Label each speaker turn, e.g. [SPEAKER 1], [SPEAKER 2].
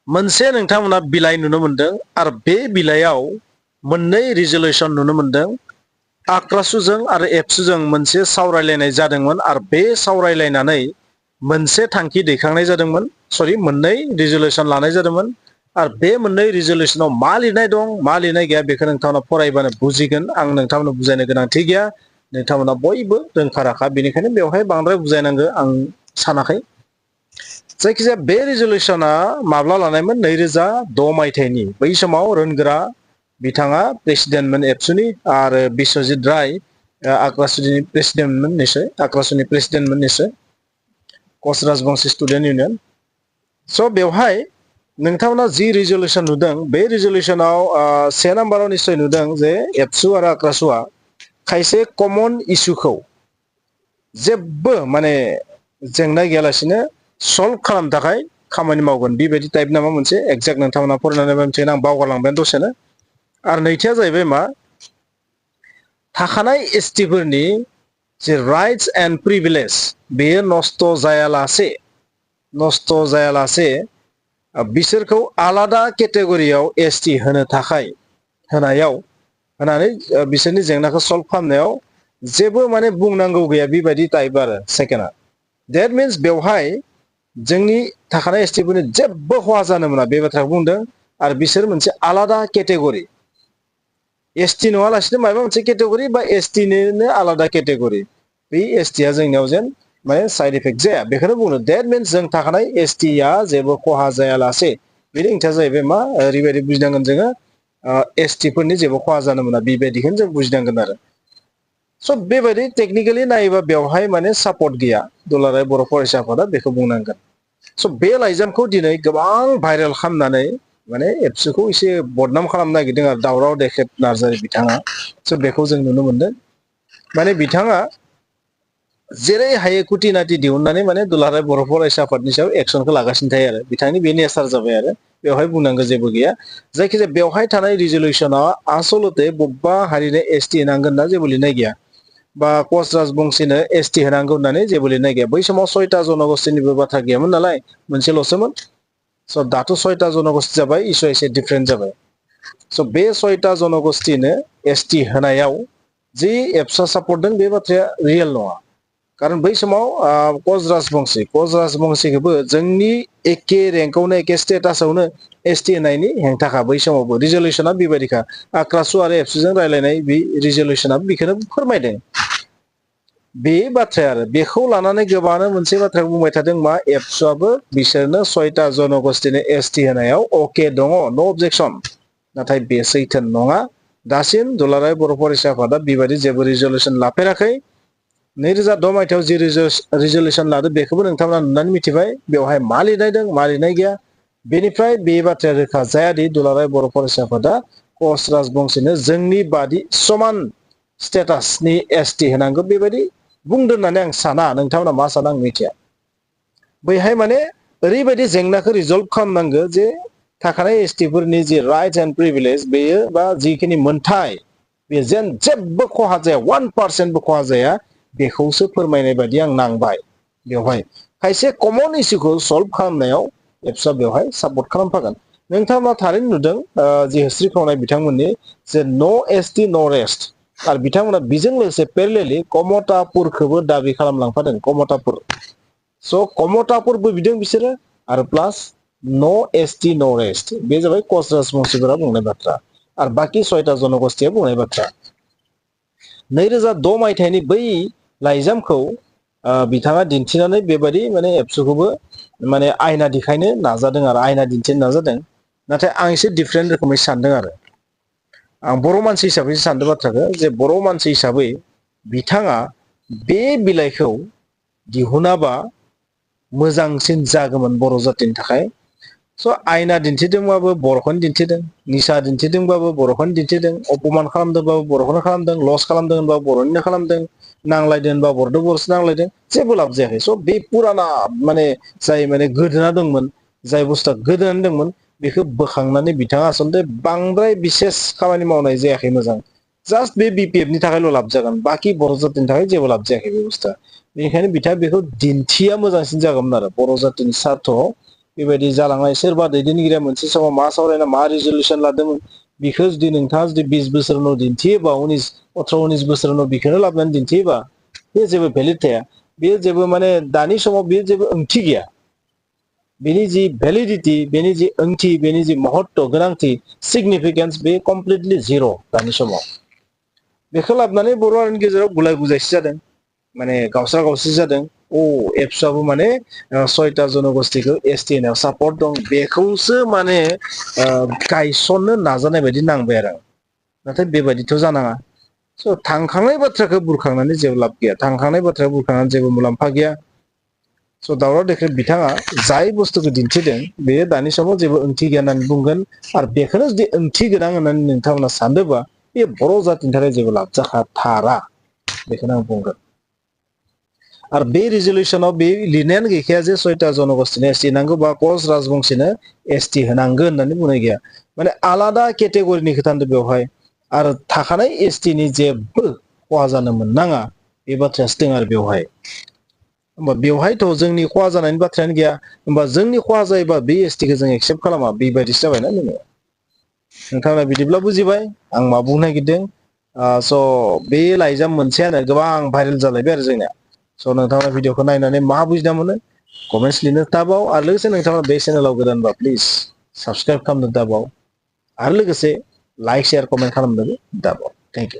[SPEAKER 1] मोनसे नोंथांमोना बिलाइ नुनो मोनदों आरो बे बिलाइयाव मोननै रिजोल्यूशन नुनो मोनदों आक्रासुजों आरो एबसुजों मोनसे सावरायलायनाय जादोंमोन आरो बे सावरायलायनानै मोनसे थांखि दैखांनाय जादोंमोन सरि मोननै रिजोल्यूशन लानाय जादोंमोन आरो बे मोननै रिजोल्यूशनाव मा लिरनाय दं मा लिरनाय गैया बेखौ नोंथांमोना फरायबानो बुजिगोन आं नोंथांमोननो बुजायनो गोनांथि गैया नोंथांमोना बयबो रोंखा राखा बेनिखायनो बेवहाय बांद्राय बुजायनांगौ आं सानाखै जायखिजाया बे रिजोल्यूशना माब्ला लानायमोन 2006 मायथाइनि बै समाव रोनगोरा बिथाङा प्रेसिडेन्टमोन एबसुनि आरो बिश्वजित राय आक्रासुनि प्रेसिडेन्टमोन निश्चय आक्रासुनि प्रेसिडेन्टमोन निश्चय कच राजबंशी स्टुडेन्ट इउनियन स' बेवहाय नोंथांमोना जि रिजोल्यूशन नुदों बे रिजोल्यूशनाव 1 नाम्बाराव निश्चय नुदों जे एबसु आरो आक्रासुआ खायसे कमन इस्युखौ जेबो माने जेंना गैयालासिनो सल्भ खालामनो थाखाय खामानि मावगोन बेबायदि टाइप नामा मोनसे एक्जेक्ट नोंथांमोना फरायनानै मोनसे आं बावगारलांबाय दसेनो आरो नैथिया जाहैबाय मा थाखानाय एसटिफोरनि जे राइट्स एन्ड प्रिभिलेज बेयो नष्ट जायालासे बिसोरखौ आलादा केटेगरियाव एसटि होनो थाखाय होनानै बिसोरनि जेंनाखौ सल्भ खालामनायाव जेबो माने बुंनांगौ गैया बेबायदि टाइप आरो सेकेन्डआ डेट मिन्स बेवहाय जोंनि थाखानाय एसटिफोरनि जेबो खहा जानो मोना बे बाथ्राखौ बुंदों आरो बिसोर मोनसे आलादा केटेगरि एसटि नङालासिनो माबा मोनसे केटेगरि बा एसटिनिनो आलादा केटेगरि बे एसटिया जोंनियाव जेन माने साइड इफेक्ट जाया बेखौनो बुंदों डेट मिन्स जों थाखानाय एसटिया जेबो खहा जायालासे बेनि ओंथिया जाहैबाय मा ओरैबायदि बुजिनांगोन जोङो एसटिफोरनि जेबो खहा जानो मोना बेबायदिखौनो जों बुजिनांगोन आरो स' बेबायदि टेक्निकेलि नायोबा बेवहाय माने सापर्ट गैया दुलाराय बर' फरायसा आफादा बेखौ बुंनांगोन स' बे लाइजामखौ दिनै गोबां भाइरेल खालामनानै माने एबसुखौ एसे बदनाम खालामनो नागिरदों आरो दावराव देखेब नार्जारि बिथाङा स' बेखौ जों नुनो मोनदों माने बिथाङा जेरै हायो कुटि नाटि दिहुननानै माने दुलाराय बर' फरायसा आफादनि सायाव एक्सनखौ लागासिनो थायो आरो बिथांनि बे नेचार जाबाय आरो बेवहाय बुंनांगौ जेबो गैया जायखिजाया बेवहाय थानाय रिजोल्यूशनाव आसलते बबेबा हारिनो एसटि होनांगोन होनना जेबो लिरनाय गैया बा कच राजबंशीनो एसटि होनांगौ होननानै जेबो लिरनाय गैया बै समाव 6टा जनगोष्ठीनिबो बाथ्रा गैयामोन नालाय मोनसेल'सोमोन स' दाथ' 6टा जनगोष्ठी जाबाय इसुआ एसे डिफारेन्ट जाबाय स' बे 6टा जनगोष्ठीनो एसटि होनायाव जि एबसुआ सापर्ट दं बे बाथ्राया रियेल नङा खारन बै समाव कच राजबंशीखौबो जोंनि एखे रेंकआवनो एखे स्टेटासावनो एसटि होनायनि हेंथाखा बै समावबो रिजोल्यूशना बेबायदिखा आक्रासु आरो एबसुजों रायलायनाय बे रिजोल्यूशना बेखौनो फोरमायदों बे बाथ्राया आरो बेखौ लानानै गोबाङानो मोनसे बाथ्राखौ बुंबाय थादों मा एबसुआबो बिसोरनो 6टा जनगोष्ठीनो एसटि होनायाव अके दङ नो अबजेक्शन नाथाय बे सैथो नङा दासिम दुलाराय बर' फरायसा आफादा बेबायदि जेबो रिजोल्यूशन लाफेराखै 2006 मायथाइयाव जि रिजोल्यूशन लादों बेखौबो नोंथांमोना नुनानै मिथिबाय बेवहाय मा लिरनाय दं मा लिरनाय गैया बेनिफ्राय बे बाथ्राया रोखा जायादि दुलाराय बर' फरायसा आफादा कच राजबंशीनो जोंनि बादि समान स्टेटासनि एसटि होनांगौ बेबायदि बुंदों होननानै आं साना नोंथांमोना मा साना आं मिथिया बैहाय माने ओरैबायदि जेंनाखौ रिजल्भ खालामनांगौ जे थाखानाय एसटिफोरनि जि राइट्स एन्ड प्रिभिलेज बेयो बा जिखिनि मोनथाय बे जेन जेबो खहा जाया 1%बो खहा जाया बेखौसो फोरमायनाय बायदि आं नांबाय बेवहाय खायसे कमन इस्युखौ सल्भ खालामनायाव एबसुआ बेवहाय सापर्ट खालामफागोन नोंथाङा थारैनो नुदों जि हिस्ट्रिखावनाय बिथांमोननि जे नो एसटि नो रेस्ट आरो बिथांमोना बेजों लोगोसे पेरेलेलि कमतापुरखौबो दाबि खालामलांफादों कमतापुर स' कमतापुरबो बिदों बिसोरो आरो प्लास नो एसटि नो रेस्ट बे जाबाय कच राजबंशीफोरा बुंनाय बाथ्रा आरो बाखि 6टा जनगोष्ठीया बुंनाय बाथ्रा 2006 मायथाइनि बै लाइजामखौ बिथाङा दिन्थिनानै बेबायदि माने एबसुखौबो माने आयना देखायनो नाजादों आरो आयना दिन्थिनो नाजादों नाथाय आं एसे डिफारेन्ट रोखोमै सानदों आरो आं बर' मानसि हिसाबैसो सानदों बाथ्राखौ जे बर' मानसि हिसाबै बिथाङा बे बिलाइखौ दिहुनाबा मोजांसिन जागौमोन बर' जातिनि थाखाय स' आयना दिन्थिदोंबाबो बर'खौनो दिन्थिदों निसा दिन्थिदोंबाबो बर'खौनो दिन्थिदों अपमान खालामदोंबाबो बर'खौनो खालामदों लस खालामदों होनबाबो बर'निनो खालामदों नांलायदों होनबा बर'दों बर'सो नांलायदों जेबो लाब जायाखै स' बे पुराना माने जाय माने गोदोना दंमोन जाय बुस्थुआ गोदोनानै दंमोन बेखौ बोखांनानै बिथाङा आसलते बांद्राय बिसेस खामानि मावनाय जायाखै मोजां जास्ट बे बिपिएफनि थाखायल' लाब जागोन बाखि बर' जातिनि थाखाय जेबो लाब जायाखै बे बुस्थुआ बेनिखायनो बिथाङा बेखौ दिन्थिया मोजांसिन जागौमोन आरो बर' जातिनि सार्थआव बेबायदि जालांनाय सोरबा दैदेनगिरिया मोनसे समाव मा सावरायना मा रिजलिउसन लादोंमोन बिखौ जुदि नोंथाङा जुदि 20 बोसोर उनाव दिन्थियोबा 18-19 बोसोर उनाव बिखौनो लाबोनानै दिन्थियोबा बे जेबो भेलिड थाया बेयो जेबो माने दानि समाव बेयो जेबो ओंथि गैया बेनि जि भेलिडिटि बेनि जि ओंथि बेनि जि महत्व गोनांथि सिगनिफिकेन्स बे कमप्लिटलि जिर' दानि समाव बेखौ लाबोनानै बर' हारिनि गेजेराव गुलाय गुजायसो जादों माने गावस्रा गावस्रि जादों एबसुआबो माने 6टा जनगोष्ठीखौ एसटि होनायाव सापर्ट दं बेखौसो माने गायसननो नाजानाय बायदि नांबाय आरो नाथाय बेबायदिथ' जानाङा स' थांखांनाय बाथ्राखौ बुरखांनानै जेबो लाब गैया थांखांनाय बाथ्राखौ बुरखांनानै जेबो मुलाम्फा गैया स' दावराव देख्रेब बिथाङा जाय बुस्थुखौ दिन्थिदों बेयो दानि समाव जेबो ओंथि गैया होननानै बुंगोन आरो बेखौनो जुदि ओंथि गोनां होननानै नोंथांमोना सानदोंबा बे बर' जातिनि थाखाय जेबो लाब जाखाथारा बेखौनो आं बुंगोन आरो बे रिजलिउसनाव बे लिरनायानो गैखाया जे 6टा जनगोष्ठीनो एसटि नांगौ बा कच राजबंशीनो एसटि होनांगोन होननानै बुंनाय गैया माने आलादा केटेगरिनि खोथा होनदों बेवहाय आरो थाखानाय एसटिनि जेबो खहा जानो मोननाङा बे बाथ्रायासो दं आरो बेवहाय होमबा बेवहायथ' जोंनि खहा जानायनि बाथ्रायानो गैया होमबा जोंनि खहा जायोबा बे एसटिखौ जों एक्सेप्ट खालामा बेबायदिसो जाबायना जोङो नोंथाङा बिदिब्ला बुजिबाय आं मा बुंनो नागिरदों स' बे लाइजाम मोनसेयानो गोबां भाइरेल जालायबाय आरो जोंनिया स' नोंथाङा भिडिअखौ नायनानै मा बुजिना मोनो कमेन्ट्स लिरनो दाबाव आरो लोगोसे नोंथाङा बे चेनेलाव गोदानबा प्लिज साबस्क्राइब खालामनो दाबाव आरो लोगोसे लाइक शेयार कमेन्ट खालामनोबो दाबाव थेंक इउ